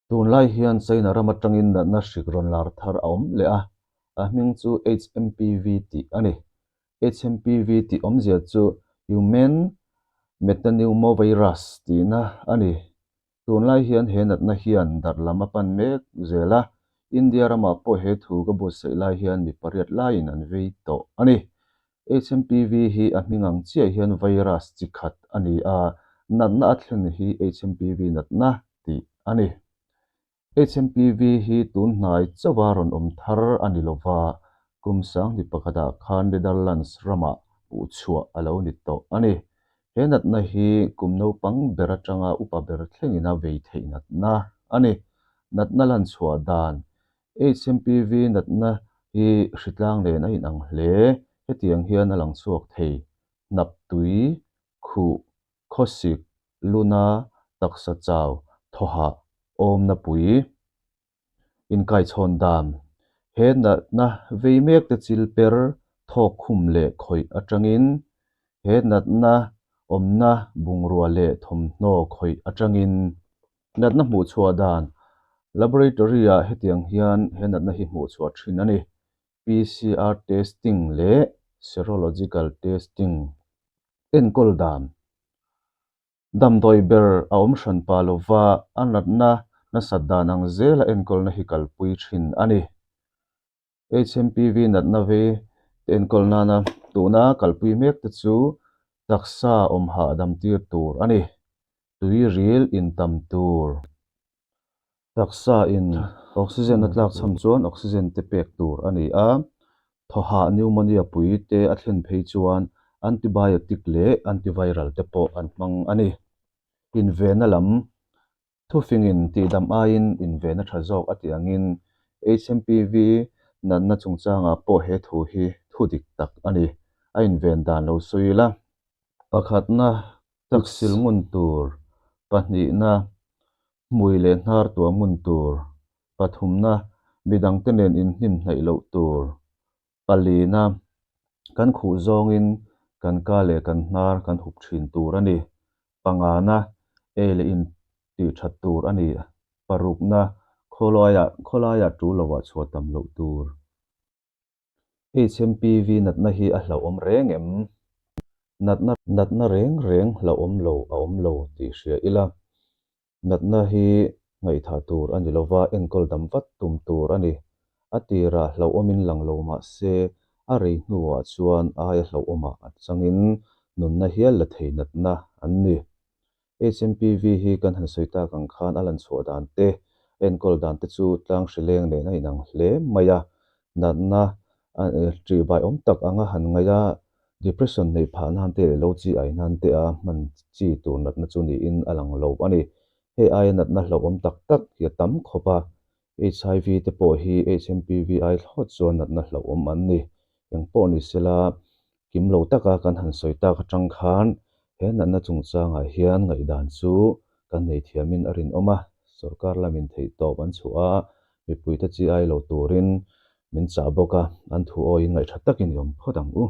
Tunlai hian China ram atangin natna hrik rawn lar thar a awm leh a, a hming chu HMPV tih a ni. HMPV tih awmzia chu Human Metapneumovirus tihna a ni. Tunlai hian he natna hian darh lam a pan mek zel a, India ramah pawh he thu ka buatsaih lai hian mi pariat laiin an vei tawh a ni. HMPV hi a hming ang chiah hian virus chi khat a ni a, natna a thlen hi HMPV natna tih a ni. HMPV hi tun hnai chauha rawn awm thar a ni lova, kum sanghnih pakhatah khan Netherlands ramah puhchhuah a lo ni tawh a ni. He natna hi kum naupang ber atanga upa ber thlengin a vei theih natna a ni. Natna lanchhuah dan HMPV natna hi hritlang nen a inang hle. Hetiang hian a lang chhuak thei, hnap tui, khuh, khawsik, luna, taksa chau, thawhah, awmna pui, inkaichhawn dan. He natna vei mek te chil per, thawk khum leh khawih atangin, he natna awmna bungrua leh thawmhnaw khawih atangin. Natna hmuhchhuah dan, Laboratory-ah hetiang hian he natna hi hmuhchhuah thin a ni, PCR testing leh serological testing. Enkawl dan, Damdawi ber a awm hran pah lova a natna nasat dan ang zela enkawlna hi kalpui thin a ni. HMPV natna vei te enkawl nana tuna kalpui mek te chu taksa awm hahdam tir tur a ni. Tui ril intam tur. Taksa in oxygen a tlak chham chuan oxygen te pek tur a ni a. Thawhah pneumonia pui te a thlen phei chuan antibiotic leh antiviral te pawh an hmang a ni. Invenna lam Thufingin tihdam aiin inven a tha zawk a tih angin HMPV natna chungchangah pawh he thu hi thu dik tak a ni. A inven dan lo sawi ila. Pakhatna, taksil ngun tur. Pahnihna, hmui leh hnar tuah ngun tur. Pathumna, midangte nen inhnim hnaih loh tur. Palina, kan khuh zawngin kan ka leh kan hnar kan hup thin tur a ni. Pangana, ei leh in tih that tur a ni. Parukna, khawlaiah khawlaiah tul lovah chhuah tam loh tur. HMPV natna hi a hlauhawm reng em? Natna natna reng reng hlauhawm lo a awm lo tih hria ila. Natna hi ngaihthah tur a ni lova, enkawl dam vat tum tur a ni. A tirah hlauhawmin lang lo mah se, a rei hnuah chuan aia hlauhawmah a changin nunna hial la thei natna an ni. HMPV hi kan han sawi tak ang khan a lanchhuah dan te, a enkawl dan te chu tlang hrileng nen a inang hle mai a. Natna ṭihbai awm tak anga han ngaih a, Depression neih phah nan te leh lo chi ai nan te a hman chi tur natna chu niin a lang lo a ni. Hei aia natna hlauhawm tak tak hi a tam khawp a, HIV te pawh hi HMPV ai thlawt chuan natna hlauhawm an ni. Eng pawh ni sela, kim lo taka kan han sawi tak atang khan he natna chungchangah hian ngaihdan chu kan nei thiamin a rinawm a, sorkar lamin theihtawp an chhuah a, mipuite chi ai lo turin min chah bawk a, an thu awiin ngaihṭha takin i awm phawt ang u.